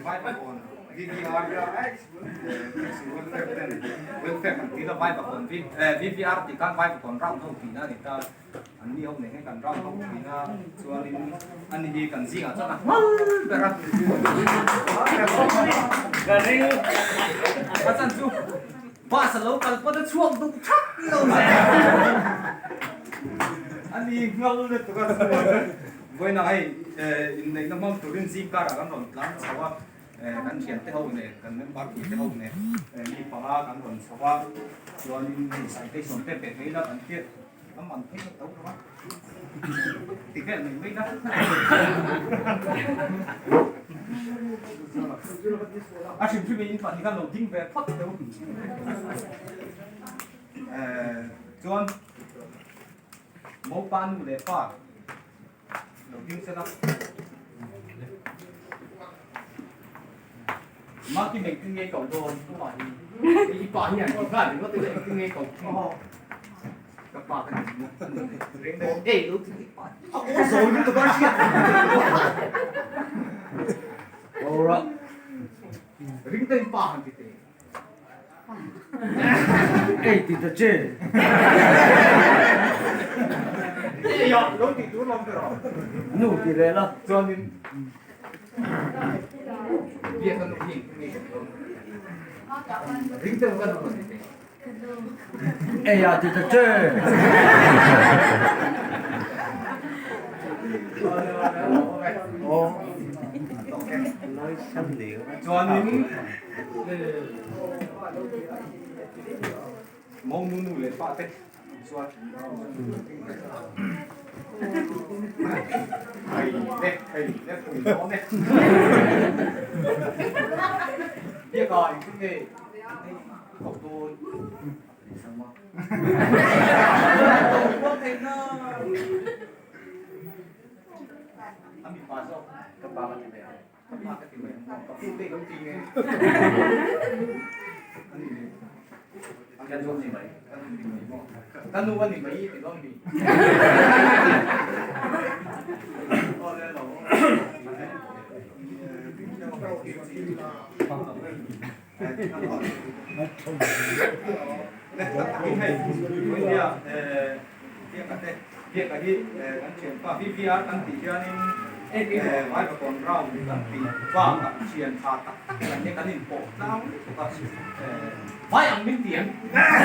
Vaivakawn VVR Welfare ten welfare kan tih la Vaivakawn VVR tih khan Vaivakawn round ho tihna a ni ta. An ni ho nen hian kan round ho thin a, chuanin ani hi kan zingah chuan a nghal ber a. A chan chu bus a lo kal pawn a chhuak duh thak lo zel. Ani nghal lutuk a, vawiinah hei inneihna hmang turin zing karah kan rawn tlang chho a. Kan thiante ho nen, kan member puite ho nen mi panga kan rawn chho a, chuanin hei citation te pe phei la kan tia a man phei la to lo a, ti vel mai mai la. A hrim hrim in pahnih khan lo ding ve phawt teu. Chuan Mopa nu leh pa Lo ding se la. Maki meng tin ngei ko dawn tu ma hi. I pa hian i pa ringawt ila engtin ngei ko ka pa ka ni mo. Ei lo tin i pa. A aw zawi lutuk a hriat. Ora. Ring ten pa han ti te. Ei ti ta che. Ei a lo ti tur lawm ber a. Nu ti leh la. Chuanin biak a nu hi nge kan dawn. Ring deuh ka nu a ti te. Ei a ti ta che. Chuanin Monu nu leh pa te chuan hei le hei le pui dawn e biaka engtin nge hei i koh dawn a mipa zawk ka pa ka ti mai ang ka pa ka ti mai ang ka pu te ka ti nge ani le ka nu ni mai ka nu ni mai maw ka nu ani mai ti dawn mi